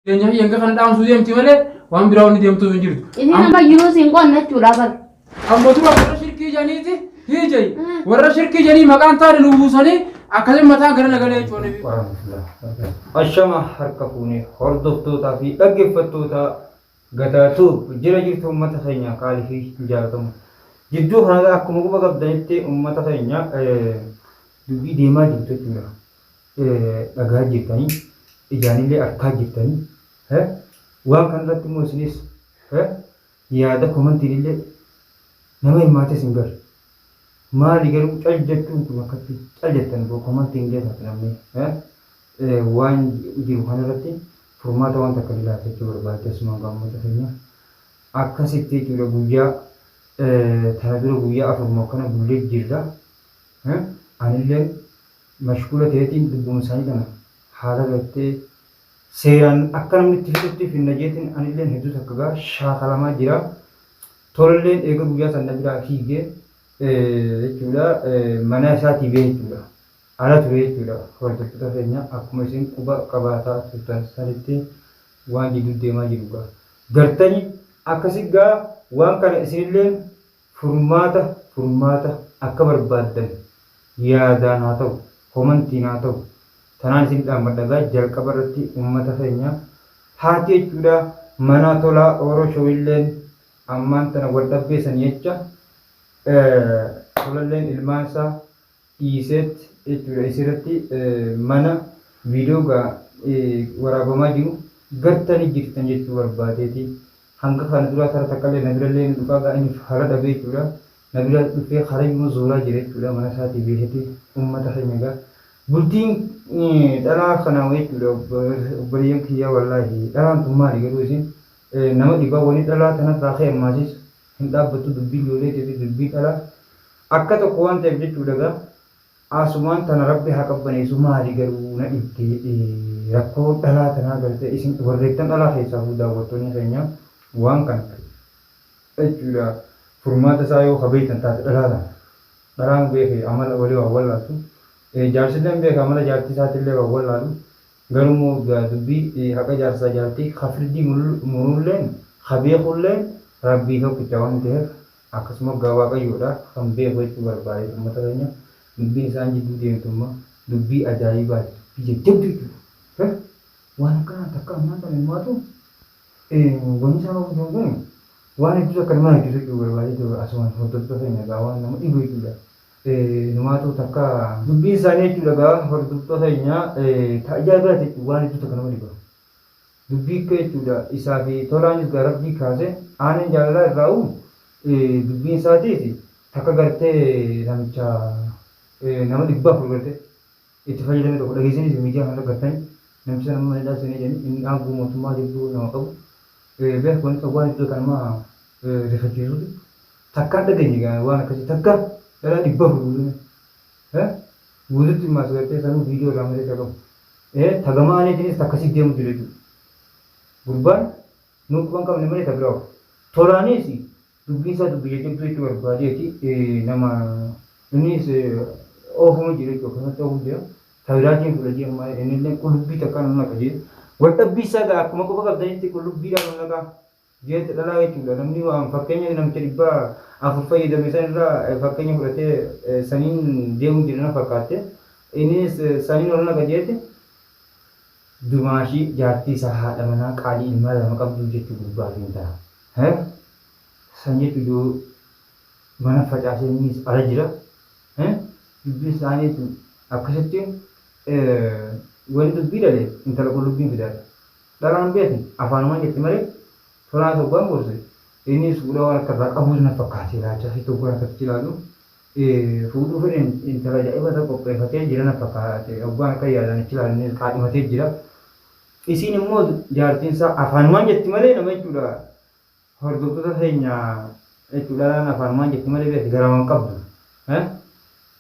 Keenya fi hanga kana dhaamsuu deemti malee waan biraa wanni deemtuu hin jirtu. Isin amma jiruu siin qonna jechuudha bar. Amma dura warra shirkii janiiti hiijay warra shirkii janii maqaan taane nu buusanii akkasiin mataan gara nagalee jechuudha. Ashama harka fuune hordoftootaa fi dhaggeeffattoota Gadaa Tube jira jirtu uummata keenya qaalii fi jaalatamu. Jidduu kanarra akkuma quba qabdanitti uummata keenya dubbii deemaa jirtu jechuudha. Dhagaa jirtanii ijaanillee arkaa jirtanii waan kanarratti immoo isinis yaada komantiinillee nama hirmaates hin galu. Maali garuu cal jechuun kun akkatti cal jettan komantiin illee taate namni waan jiru kanarratti furmaata waan takka ni laata jechuu barbaadde asumaan gaa uummata keenya akkasitti jechuudha guyyaa tana dura guyyaa afuruma kana bullee jirra. Anilleen mashguula ta'eetiin dubbuma isaanii tana haala gartee seeraan akka namni itti fixutti finna jeetiin anilleen hedduu takka gaa shaakalamaa jira. Tolalleen eega guyyaa san na biraa fiigee jechuudha mana isaatii bee jechuudha. Ala ture jechuudha. Hordoftoota keenya akkuma isin quba qabaataa turtan sanitti waan jidduu deemaa jiru gaa gartani akkasi gaa waan kana isinilleen Furmaata furmaata akka barbaaddan yaadaan haa ta'u komantiin haa ta'u tanaan isin dhaammadha gaa jalqaba irratti ummata keenya haati jechuudha manaa tolaa oro show illeen ammaan tana wal dhabbee san jecha tolalleen ilmaan isaa dhiiseet jechuudha isirratti mana video gaa waraabamaa jiru gartani jirtan jechuu barbaadeeti hanga kana duraa tara takkallee na birallee ni dhufaa gaa inni fala dhabee jechuudha na bira dhufee karayyuma zooraa jira jechuudha mana isaatii beeketi ummata keenya gaa bultiin dhalaa kana jechuudha obboleeyyan kiyyaa wallaahi dhalaan tun maali garuu isin nama dhibaa wani dhalaa tanarraa ka'e ammaasis hin dhaabbattu dubbiin ijoolleetii fi dubbiin dhalaa akka tokko waan ta'eef jechuudha gaa asumaan tana rabbi haa qabbaneessu maali garuu na dhibde rakkoo dhalaa tanaa gartee isin warreettan dhalaa keessaafuu daawwattoonni keenya waan kana jechuudha furmaata isaa yoo ka beektan taate dhalaa tana dhalaan beeke amala walii waan wallaaltu jaarsilleen beeka amala jaartii isaatillee waan wallaalu Garuu immoo egaa dubbii haqa jaarsaa jaartii ka firdii murulleen ka beekulleen Rabbii tokkicha waan ta'eef akkasuma egaa Waaqayyoodha kan beeku jechuu barbaade ummata keenya dubbiin isaan jidduu deemtu immoo dubbii ajaa'ibaati dubbii jajjabduu jechuudha. Waan akkanaa takka ammaan tana himaatu wanni isaan hojjetan kun waan hedduu takka nama hedduu jechuu barbaade ture asumaan hordoftoota keenya egaa waan nama dhibu jechuudha. Numaatu takka dubbiin isaanii jechuudha gaa hordoftoota keenya ta ajaa'ibaati jechuudha waan hedduu takka nama dhiba. Dubbii akka jechuudha isaa fi tolaanis gaa rabbii kaase aanan jaalalaa irraa'u dubbiin isaatiis takka gartee namicha nama 400 gartee itti fayyadame tokko dhageessaniis miidiyaa kana gartanii namicha sana mana hidhaa seenee jedhanii inni aangoo mootummaa jabduu nama qabu beeku wanti waan hedduu takka nama rifachiisuuti. Takka hin dhageenye gaa waan akkasii takka dhalaa 400 guutuu guututti immaas gartee sanuu viidiyoo irraa malee qabu. Tagama aaneetiinis takkasii deemu jira jechuudha. Gurbaan nuu quban qabne malee ta biraa ofu. Tolaanis dubbiin isaa dubbii jajjabduu jechuu barbaadeeti nama innis oofuma jira jechuudha akkasumatti oofuu jira. Ta biraatiin fudha jee ammaa innillee qullubbii takkaan ol naqa jee. Waldhabbii isaa gaa akkuma quba qabdanitti qullubbiidhaan ol naqaa. Jeete dhalaa jechuudha. Namni waan fakkeenya namicha 400 fayyadame san irraa fakkeenya fudhatee saniin deemu jira na fakkaatte. Innis saniin ol naqa jeete dumaashii jaartii isaa haadha manaa qaalii ilmaan lama qabduu jechuu gurbaa fi intala. San jechuun mana facaasee innis ala jira. Dubbiin isaanii jechuun akkasitti wani dubbii dhale intala qullubbiin fidaadha. Dhalaan beeki afaanumaan jetti malee tolaa hoggaan gorse innis fuudha waan akka irraa qabuus na fakkaate ilaalcha asitti hoggaan akkasitti ilaalu fuudhuu fedhe intala ajaa'iba isa qopheeffatee jira na fakkaate hoggaan akka yaadaan achi ilaalu innis qaadhimatee jira. Isiin immoo jaartiin isaa afaanumaan jetti malee nama jechuudha hordoftoota keenya jechuudha dhalaan afaanumaan jetti malee beeki garaa waan qabdu.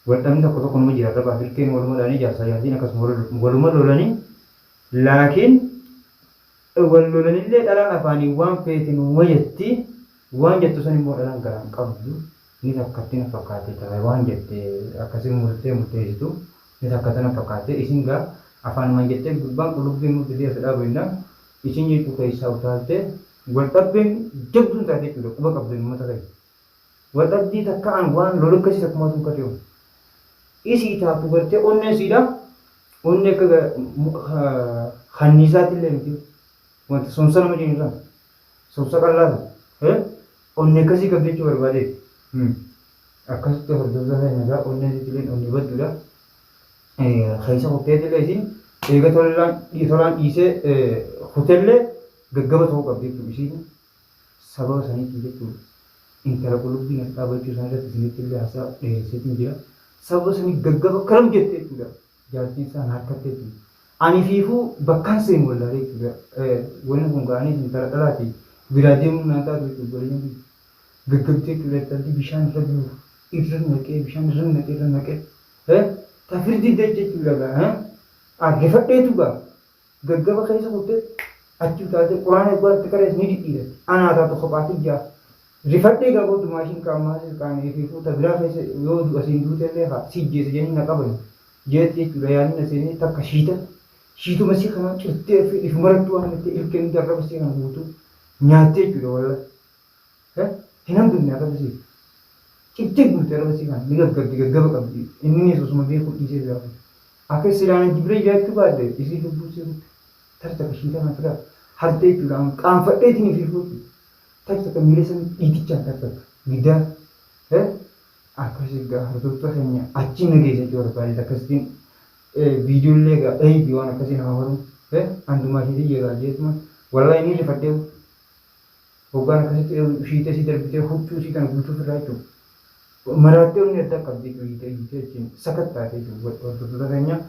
Waldhabni tokko tokko numa jira arrabaa fi ilkeen waluma dhaanii jaarsaa jaartiin akkasuma waluma lolanii Laakiin wal lolanillee dhalaan afaaniin waan feete numa jetti, waan jettu san immoo dhalaan garaa hin qabdu, ni takkatti na fakkaate tahe waan jette akkasi murtee murteessitu ni takkata na fakkaate isin gaa afaanumaan jettee gurbaan qullubbii immoo fidee as dhaabu jennaan Isin jechuu keessaa utaaltee wal dhabdeen jabduun taate jechuudha quba qabdan uummata keenya. Wal dhabdii takka an waan lola akkasii takkumaa tun kateewu. Isii taatu gartee onneen siidha. Onnee akka kanniisaatti illee miti. Wanta somsa nama jennu sana. Somsa qal'aa sana. Onnee akkasii qabdi jechuu barbaadeeti. Akkasitti hordoftoota keenya egaa onneen sitti illee onnee badduudha. Keessa kutteetti illee isiin eega tolaan dhiisee kutellee gaggaba ta'uu qabdi jechuudha isiin sababa saniitiin jechuudha. Intala qullubbii nas dhaabachuu isaan irratti isinitti illee haasaa dheeresseetiin jira. Sababa sanii gaggaba karam jette jechuudha. Jaartiin isaa na harkatte jechuudha. Ani fiifuu bakkaan seenu wallaalee jechuudha. Wanni kun ga'anis intala dhalaati biraa deemuun naan taatu jechuudha. Obboleeyyan kiyya. Gaggabdee jechuudha intalli bishaan irra bu'u irra naqee bishaan irra naqee irra naqee. Ta firdi dache jechuudha gaa. Rifadheetu gaa. Gaggaba keessa kuttee achi utaaltee quraana eeguu itti qarees ni dhidhiiratti. Anaa taatu kophaa tiyyaa. Rifadhee gaa boodu maashiin qaammaa qaamee fi fuuta biraa keessa yoo asiin duutellee haa si jeessa jedhanii na qaban. Jeetti jechuudha yaadni na seenee takka shiita. Shiituma sii kana cirtee fi ifumarattuu waan jettee ilkeen hundi arraba sii kana guutuu nyaattee jechuudha wallah. Hin hambifne arraba sii. Cirtee guutte arraba sii kana ni gaggabdi gaggaba qabdi. Inni osuma beekuu dhiisee biraa fuute. Akka silaan jibiree jiraachuu baadde isii lubbuu sii kutte. Tari takka shiita kana fira hartee jechuudha qaanfadheetiin fi fuutu. Tari takka miila sanii dhiitichaan tari takka gidaa. Akkasii gaa hordoftoota keenya achiin na geessa jechuu barbaade akkasittiin viidiyoolee gaa eeybi waan akkasii nama baruun andumaa ishiitii jeegaa jeetuma wallahi ni rifadhee hoggaan akkasitti shiitee sii darbitee huccuu sii kana guutuu ofirraa jechuudha. Maraattee onni adda qabdi jechuudha hiitee hiitee achiin sakattaate jechuudha hordoftoota keenya.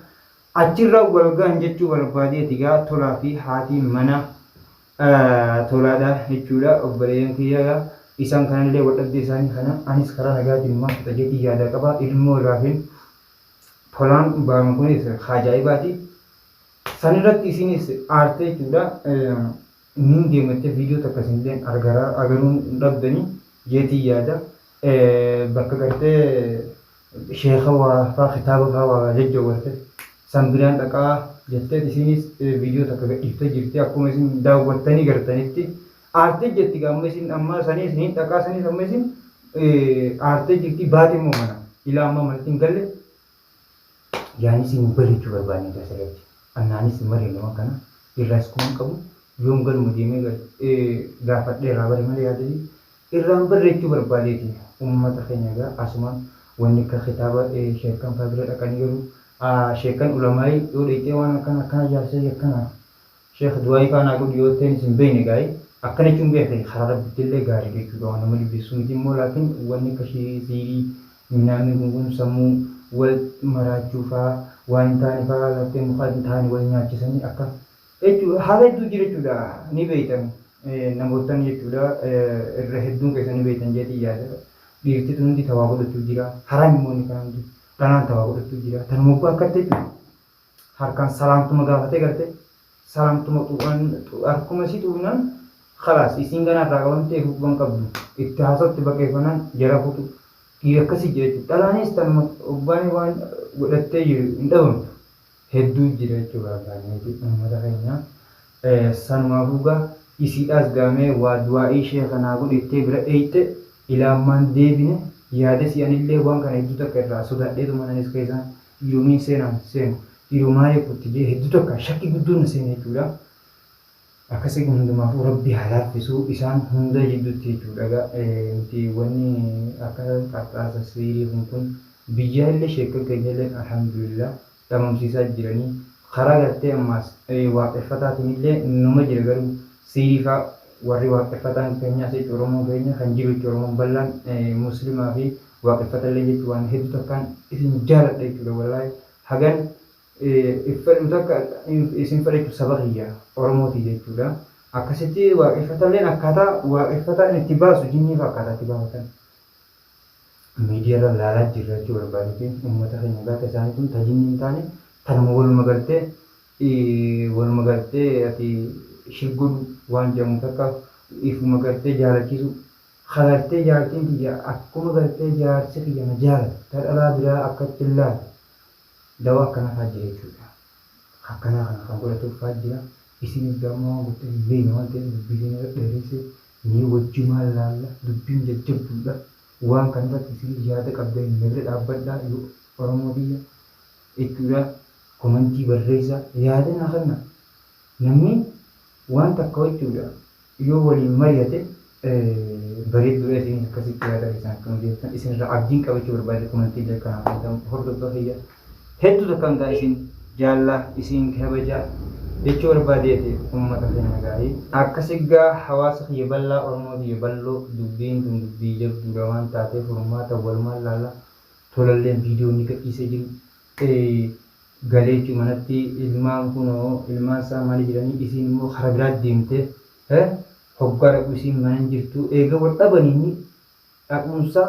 Achirra walgaan jechuu barbaadeeti gaa Tolaa fi haati mana Tolaadha jechuudha obboleeyyan kiyya gaa isaan kanallee wal dhabdee isaanii kana anis karaa nagaatiin maal fixa jeetii yaadaa qaba ilmoo irraafin Tolaan baaman kunis ajaa'ibaati. Sanirratti isinis aarte jechuudha. Nin deemattee viidiyoo takka isinillee argaraa agaruun dhabdanii jeetii yaada. Bakka gartee sheeka waa faa kitaaba faa waa jajjawatte san biraan dhaqaa jettee isinis viidiyoo takka gadhiiftee jirti akkuma isin daawwattanii gartanitti aartee jetti amma isin amma saniis nin dhaqaa saniis amma isin aartee jirti baate immoo mana ilaa amma manatti hin galle yaani isin barreechuu barbaanne asirratti annaanis hin mariine waan kana irraas kuma hin qabu yoom galuma deemee gaafadhee irraa bare malee yaadanii irraan barreechuu barbaadeeti uummata keenya egaa asumaan wanni akka kitaaba sheekkan faa bira dhaqanii garuu sheekkan ulamaayii yoo dheeyxee waan akkana akkana jaarsee akkana sheekh du'aayii faa naa godhu yoo ta'een isin beekne gaa'ii akkana jechuun beekte karaa rabbitti illee gaarii jechuudha waan nama dhibeessu miti immoo laakiin wanni akka siirii minaamni kun kun sammuu wal maraachuu faa waan hin taane faa laftee mukaa hin taane wal nyaachisanii akka jechuudha haala hedduu jira jechuudha ni beektan namootan jechuudha irra hedduun keessa ni beektan jeetii yaada dhiirtitu hundi tawaa godhachuu jira haraam immoo inni kana hundi dhalaan tawaa godhachuu jira tan moggaa akkatti jechuudha harkaan salaamtuma gaafatee garte salaamtuma xuqan harkuma isii xuqnaan khalaas isiin ganaa irraa qabamtee huban qabdu itti haasawtti baqeeffannaan jara kutu dhiira akkasii jira jechuudha dhalaanis tanuma ogbaanii waan godhattee jiru hin dhabamtu hedduu jira jechuu barbaanneeti uummata keenya sanumaafuu gaa isiidhaas gaamee waa du'aa'ii ishee kanaa godhettee bira dheeyxe ilaammaan deebine yaada si anillee waan kana hedduu takka irraa sodaadheetuma anis keessaan dhiiromiin seenaan seenu dhiiroo maaliif kutti jee hedduu takka shakkii guddoon na seene jechuudha. Akkasii hundumaafuu rabbi haa laaffisuu isaan hunda jidduutti jechuudha gaa nuti wanni akka qarxaasa siirii kun kun biyyaa illee sheekkan keenya illee alhamdulillah dhabamsiisaa jiranii karaa gartee ammaas waaqeffataatiin illee numa jira garuu siirii faa warri waaqeffataan keenyaas jechuudha Oromoon keenya kan jiru jechuudha Oromoon bal'aan muslimaa fi waaqeffata illee jechuudha waan hedduu takkaan isin jaaladha jechuudha wallaahi hagan iffadhu takka isin fedha jechuudha saba kiyya Oromooti jechuudha akkasitti waaqeffatalleen akkaataa waaqeffataan itti baasu jinnii fa akkaataa itti baafatan miidiyaa irra laalaa jirra jechuu barbaadeeti uummata keenya gaafa isaanii tun tajinni hin taane tanuma waluma gartee ati shirgodhu waan jedhamu takka ifuma gartee jaalachiisu kagartee jaartiin tiyya akkuma gartee jaarsi kiyya na jaalatu ta dhalaa biraa akkatti hin laalu dawaa akkanaa faa jira jechuudha. Akkanaa kana kan godhatuuf faa jira. Isinis gaamma waan goottan hin beekne waan ta'eef dubbii keenya irra dheeressee ni wajjumaan laalla dubbiin jajjabduudha. Waan kana irratti isinis yaada qabdan na bira dhaabbadhaa yoo Oromoo tiyya jechuudha. Komantii barreessaa yaada naa kennaa. Namni waan takka jechuudha yoo waliin mari'ate bareedduudha isinis akkasitti yaada keessan akka nu deebiftan isinirraa abdiin qabachuu barbaade komantii illee akka naaf kennitan hordoftoota kiyya hedduu takkaan gaa isin jaalla isin kabajaa jechuu barbaadeeti ummata keenya gaarii. Akkasi gaa hawaasa kiyya bal'aa Oromoo tiyya bal'oo dubbiin tun dubbii jabduudha waan taateef furmaata walumaan laalla tolalleen viidiyoo inni gadhiisee jiru galee jechuu manatti ilmaan kunoo ilmaan isaa mana jiranii isiin immoo kara biraa deemte hoggaa dhaqu isiin mana hin jirtu eega wal dhabanii inni dhaquunsa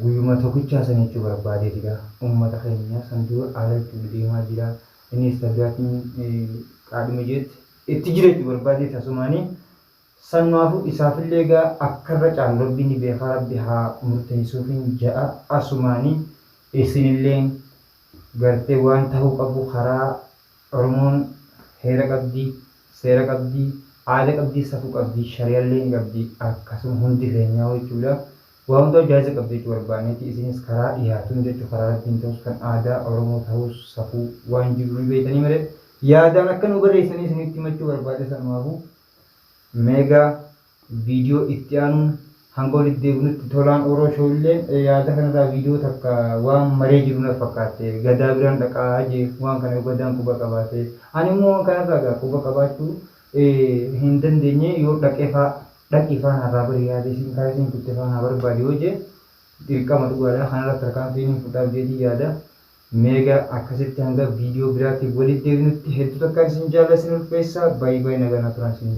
guyyuma tokkichaa san jechuu barbaadeeti gaa ummata keenya san dura ala jechuudha deemaa jira innis ta biraatiin qaadhima jeetti itti jira jechuu barbaadeeti asumaanii Sanumaafuu isaafillee egaa akka irra caalu Rabbi ni beekaa Rabbi haa murteessuufin ja'a asumaani isinilleen gartee waan tahuu qabu karaa Oromoon heera qabdi seera qabdi aada qabdi safuu qabdi shariyallee ni qabdi akkasuma hundi keenyaahuu jechuudha waa hundaahuu jaa'iza qabdi jechuu barbaanneeti isinis karaa dhiyaatuun jechuu karaa Rabbiin tahus kan aadaa Oromoo tahus safuu waan jiru ni beeytanii mire yaadaan akka nu barreessanii isinitti himachuu barbaade sanumaafuu Meegaa video itti aanuun hanga walitti deebinutti Tolaan Oro Show illeen yaada kanarraa video takka waan maree jiru natti fakkaatte Gadaa biraan dhaqaa jee waan kana yoo Gadaan quba qabaate ani immoo waan kanarraa egaa quba qabaachuu hin dandeenye yoo dhaqe faa dhaqi faa narraa bari yaada isiin karaa isiin kutte faa naa barbaadi yoo jee dirqama dhugaadha kanarratti tarkaanfii niin fudhaaf jeetiin yaada. Meega akkasitti hanga video biraatiin walitti deebinutti hedduu takkaan isin jaalladha isin ulfeessa. Bye bye nagaa naa turaa isin.